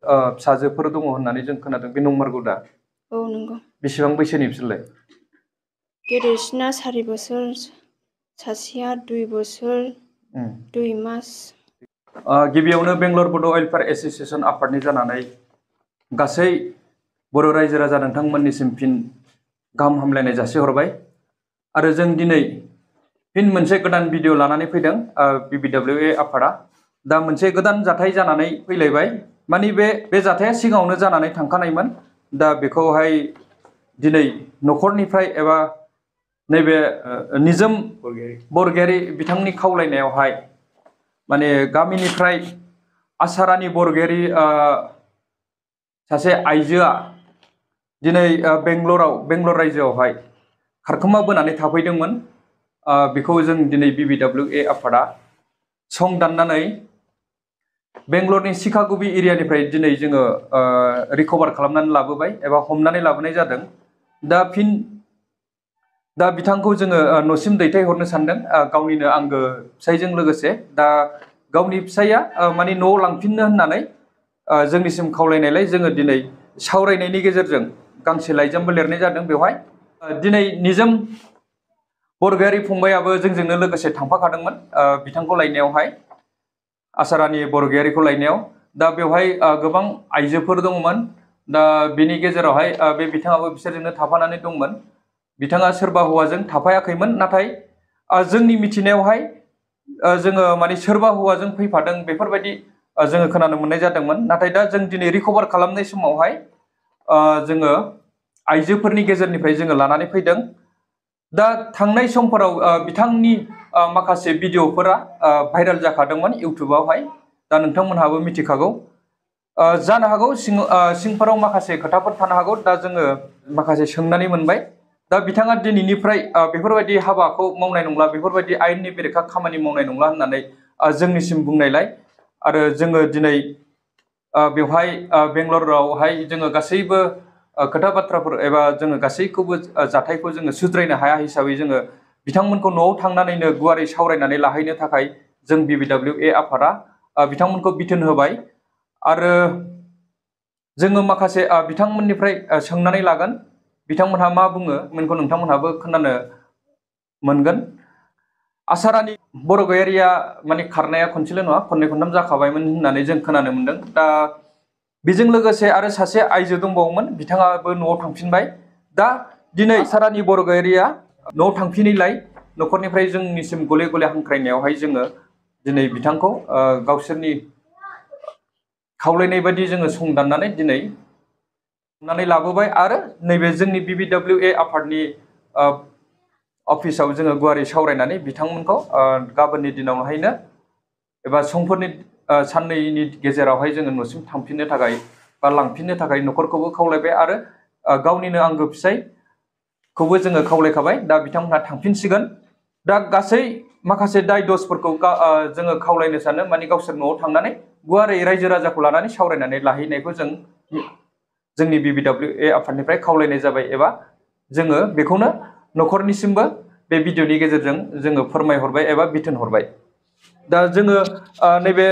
फिसाजोफोर दङ होननानै जों खोनादों, बे नंमारगौ दा? औ नंगौ। बेसेबां बैसोनि बिसोरलाय? गेदेरसिना 4 बोसोर, सासेया 2 बोसोर 2 मास। गिबियावनो बेंगलर बड' वेलफेयार एस'सिएशन आफादनि जानानै गासै बर' रायजो राजा नोंथांमोननिसिम फिन गाहाम हामलायनाय जासिहरबाय। आरो जों दिनै फिन मोनसे गोदान भिडिअ लानानै फैदों BBWA आफादा। दा मोनसे गोदान जाथाय जानानै फैलायबाय, मानि बे जाथाया सिगाङावनो जानानै थांखानायमोन। दा बेखौहाय दिनै न'खरनिफ्राय एबा नैबे निजोम बरगयारी बिथांनि खावलायनायावहाय माने गामिनिफ्राय आसारानि बरगयारी सासे आइजोआ दिनै बेंगलर रायजोआवहाय खारखोमा बोनानै थाफैदोंमोन। बेखौ जों दिनै BBWA आफादा सं दाननानै बेंगलरनि सिकागुबी एरियानिफ्राय दिनै जोङो रिकभार खालामनानै लाबोबाय एबा हमनानै लाबोनाय जादों। दा बिथांखौ जोङो न'सिम दैथायहरनो सानदों गावनिनो आंगो फिसायजों लोगोसे। दा गावनि फिसाया माने न'आव लांफिननो होननानै जोंनिसिम खावलायनायलाय जोङो दिनै सावरायनायनि गेजेरजों गांसे लाइजामबो लिरनाय जादों। बेवहाय दिनै निजोम बरगयारी फंबायाबो जोंजोंनो लोगोसे थांफाखादोंमोन बिथांखौ लायनायावहाय, आसारानि बरगयारीखौ लायनायाव। दा बेवहाय गोबां आइजोफोर दंमोन। दा बिनि गेजेरावहाय बे बिथाङाबो बिसोरजोंनो थाफानानै दंमोन। बिथाङा सोरबा हौवाजों थाफायाखैमोन, नाथाय जोंनि मिथिनायावहाय जोङो माने सोरबा हौवाजों फैफादों बेफोरबायदि जोङो खोनानो मोननाय जादोंमोन। नाथाय दा जों दिनै रिकभार खालामनाय समावहाय जोङो आइजोफोरनि गेजेरनिफ्राय जोङो लानानै फैदों। दा थांनाय समफोराव बिथांनि माखासे भिडिअफोरा भाइरेल जाखादोंमोन इउटुबावहाय। दा नोंथांमोनहाबो मिथिखागौ जानो हागौ, सिंफोराव माखासे खोथाफोर थानो हागौ। दा जोङो माखासे सोंनानै मोनबाय। दा बिथाङा दिनैनिफ्राय बेफोरबायदि हाबाखौ मावनाय नंला, बेफोरबायदि आयेननि बेरेखा खामानि मावनाय नंला होननानै जोंनिसिम बुंनायलाय, आरो जोङो दिनै बेवहाय बेंगलरावहाय जोङो गासैबो खोथा बाथ्राफोर एबा जोङो गासैखौबो जाथायखौ जोङो सुद्रायनो हाया हिसाबै जोङो बिथांमोनखौ न'आव थांनानैनो गुवारै सावरायनानै लाहैनो थाखाय जों BBWA आफादा बिथांमोनखौ बिथोन होबाय। आरो जोङो माखासे बिथांमोननिफ्राय सोंनानै लागोन, बिथांमोनहा मा बुङो बेखौ नोंथांमोनहाबो खोनानो मोनगोन। आसारानि बरगयारिया माने खारनाया खनसेल' नङा, खननै खनथाम जाखाबायमोन होननानै जों खोनानो मोनदों। दा बेजों लोगोसे आरो सासे आइजो दंबावोमोन, बिथाङाबो न'आव थांफिनबाय। दा दिनै आसारानि बरगयारिया न'आव थांफिनैलाय न'खरनिफ्राय जोंनिसिम गले गले हांख्रायनायावहाय जोङो दिनै बिथांखौ गावसोरनि खावलायनाय बायदि जोङो सं दाननानै दिनै हमनानै लाबोबाय। आरो नैबे जोंनि BBWA आफादनि अफिसाव जोङो गुवारै सावरायनानै बिथांमोनखौ गाबोननि दिनावहायनो एबा समफोरनि साननैनि गेजेरावहाय जोङो न'सिम थांफिननो थाखाय बा लांफिननो थाखाय न'खरखौबो खावलायबाय। आरो गावनिनो आंगो फिसायखौबो जोङो खावलायखाबाय। दा बिथांमोनहा थांफिनसिगोन। दा गासै माखासे दाय दसफोरखौ जोङो खावलायनो सानो, माने गावसोर न'आव थांनानै गुवारै रायजो राजाखौ लानानै सावरायनानै लाहैनायखौ जोंनि BBWA आफादनिफ्राय खावलायनाय जाबाय। एबा जोङो बेखौनो न'खरनिसिमबो बे भिडिअनि गेजेरजों जोङो फोरमायहरबाय एबा बिथोन हरबाय। दा जोङो नैबे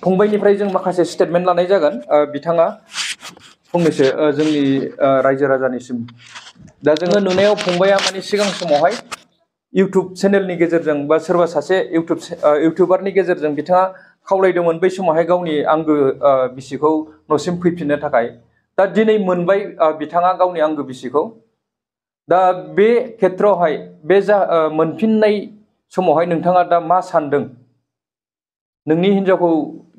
फंबायनिफ्राय जों माखासे स्टेटमेन्ट लानाय जागोन। बिथाङा फंनैसो जोंनि रायजो राजानिसिम। दा जोङो नुनायाव फंबाया माने सिगां समावहाय इउटुब चेनेलनि गेजेरजों बा सोरबा सासे इउटुबारनि गेजेरजों बिथाङा खावलायदोंमोन बै समावहाय गावनि आंगो बिसिखौ न'सिम फैफिननो थाखाय। दा दिनै मोनबाय बिथाङा गावनि आंगो बिसिखौ। दा बे खेथ्रआवहाय बे मोनफिननाय समावहाय नोंथाङा दा मा सानदों? नोंनि हिनजावखौ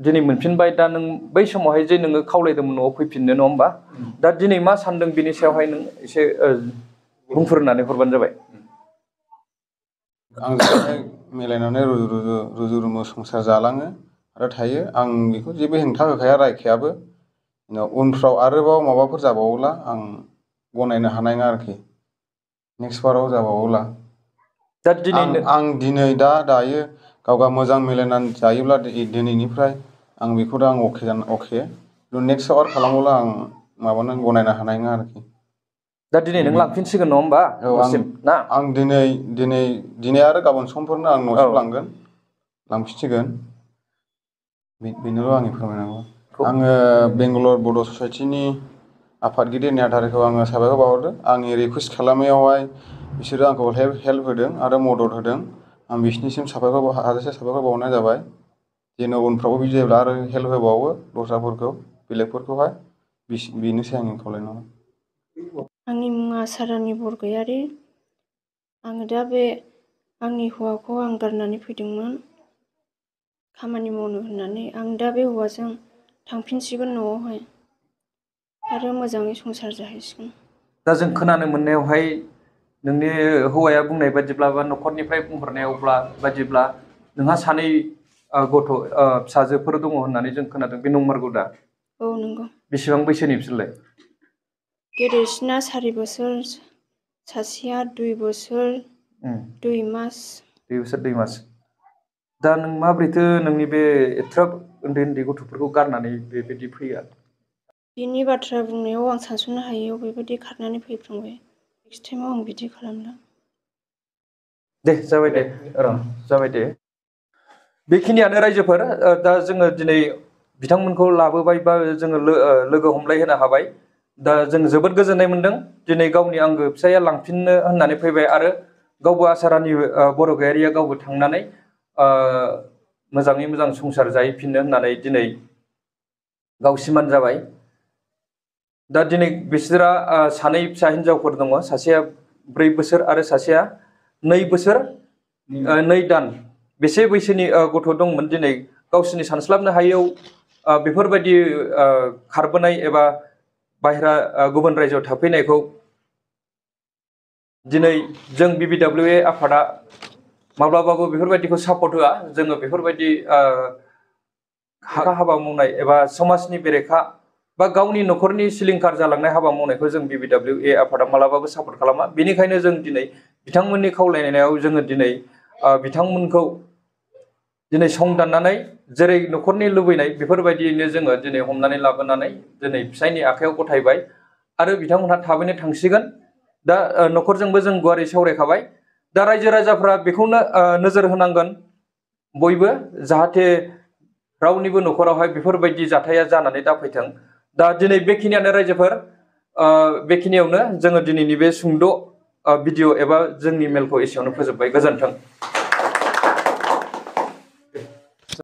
दिनै मोनफिनबाय। दा नों बै समावहाय जे नोङो खावलायदोंमोन न'आव फैफिननो, नङा होमबा? दा दिनै मा सानदों बिनि सायावहाय नों एसे बुंफोरनानै हरबानो जाबाय। आंजोंहाय मिलायनानै रुजु रुमु संसार जालाङो आरो थायो। आं बेखौ जेबो हेंथा होखाया, रायखायाबो। उनफ्राव आरोबाव माबाफोर जाबावोब्ला आं गनायनो हानाय नङा आरोखि। नेक्स्ट बाराव जाबावोब्ला दा दिनै आं दिनै दायो गावगा मोजां मिलायनानै जायोब्ला दिनैनिफ्राय आं बेखौ दा आं अके। नेक्स्ट बार खालामोब्ला आं गनायनो हानाय नङा आरोखि। दा दिनै नों लांफिनसिगोन, नङा होमबा? न'सिम ना? आं दिनै आरो गाबोन समफोरनो आं न'सिम लांफिनसिगोन। बेनोल' आंनि फोरमायनांगौ। आङो बेंगालर बड' ससाइटिनि आफादगिरि नेहाथारिखौ आङो साबायखर बावहरदों। आंनि रिकुवेस्ट खालामनायावहाय बिसोरो आंखौ हेल्प होदों आरो मदद होदों। आं बिसोरनिसिम हाजासे साबायखर बावनाय जाबाय। जेन' उनफ्रावबो बिदि जायोब्ला आरो हेल्प होबावो दस्राफोरखौ बेलेगफोरखौहाय। बेनोसै आंनि खावलायनाया। आंनि मुङा सारानि बरगयारि। आङो दा बे आंनि हौवाखौ आं गारनानै फैदोंमोन खामानि मावनो होननानै। आं दा बे हौवाजों थांफिनसिगोन न'आवहाय आरो मोजाङै संसार जाहैसिगोन। दा जों खोनानो मोननायावहाय नोंनि हौवाया बुंनाय बादिब्ला बा न'खरनिफ्राय बुंहरनायावब्ला बादिब्ला नोंहा 2 गथ' फिसाजोफोर दङ होननानै जों खोनादों। बे नंमारगौ दा? औ नंगौ। बेसेबां बैसोनि बिसोरलाय? गेदेरसिना 4 बोसोर, सासेया 2 बोसोर 2 मास। 2 बोसोर 2 मास। दा नों माब्रैथो नोंनि बे एथ्राब उन्दै गथ'फोरखौ गारनानै बेबायदि फैया? बिनि बाथ्रा बुंनायाव आं सानस'नो हायैयाव बेबायदि खारनानै फैफ्लांबाय। नेक्स्ट टाइमाव आं बिदि खालामला। दे जाबाय दे जाबाय दे। बेखिनियानो रायजोफोर। दा जोङो दिनै बिथांमोनखौ लाबोबाय बा जोङो लोगो हमलायहोनो हाबाय। दा जों जोबोद गोजोननाय मोनदों। दिनै गावनि आंगो फिसाया लांफिननो होननानै फैबाय आरो गावबो आसारानि बरगयारिया गावबो थांनानै मोजाङै मोजां संसार जाहैफिननो होननानै दिनै गाव सिमान जाबाय। दा दिनै बिसोरा 2 फिसा हिनजावफोर दङ। सासेया 4 बोसोर आरो सासेया 2 बोसोर 2 दान। बेसे बैसोनि गथ' दंमोन दिनै गावसोरनि सानस्लाबनो हायैयाव बेफोरबायदि खारबोनाय एबा बाहेरा गुबुन रायजोआव थाफैनायखौ दिनै जों BBWA आफादा माब्लाबाबो बेफोरबायदिखौ सापर्ट होआ। जोङो बेफोरबायदि हाबा मावनाय एबा समाजनि बेरेखा बा गावनि न'खरनि सिलिंखार जालांनाय हाबा मावनायखौ जों BBWA आफादा मालाबाबो सापर्ट खालामा। बेनिखायनो जों दिनै बिथांमोननि खावलायनायाव जोङो दिनै बिथांमोनखौ दिनै सं दाननानै जेरै न'खरनि लुबैनाय बेफोरबायदियैनो जोङो दिनै हमनानै लाबोनानै दिनै फिसायनि आखाइयाव गथायबाय आरो बिथांमोनहा थाबैनो थांसिगोन। दा न'खरजोंबो जों गुवारै सावरायखाबाय। दा रायजो राजाफ्रा बेखौनो नोजोर होनांगोन बयबो, जाहाथे रावनिबो न'खरावहाय बेफोरबायदि जाथाया जानानै दाफैथों। दा दिनै बेखिनियानो रायजोफोर। बेखिनियावनो जोङो दिनैनि बे सुंद' भिडिअ' एबा जोंनि मेलखौ एसेयावनो फोजोबबाय। गोजोन्थों।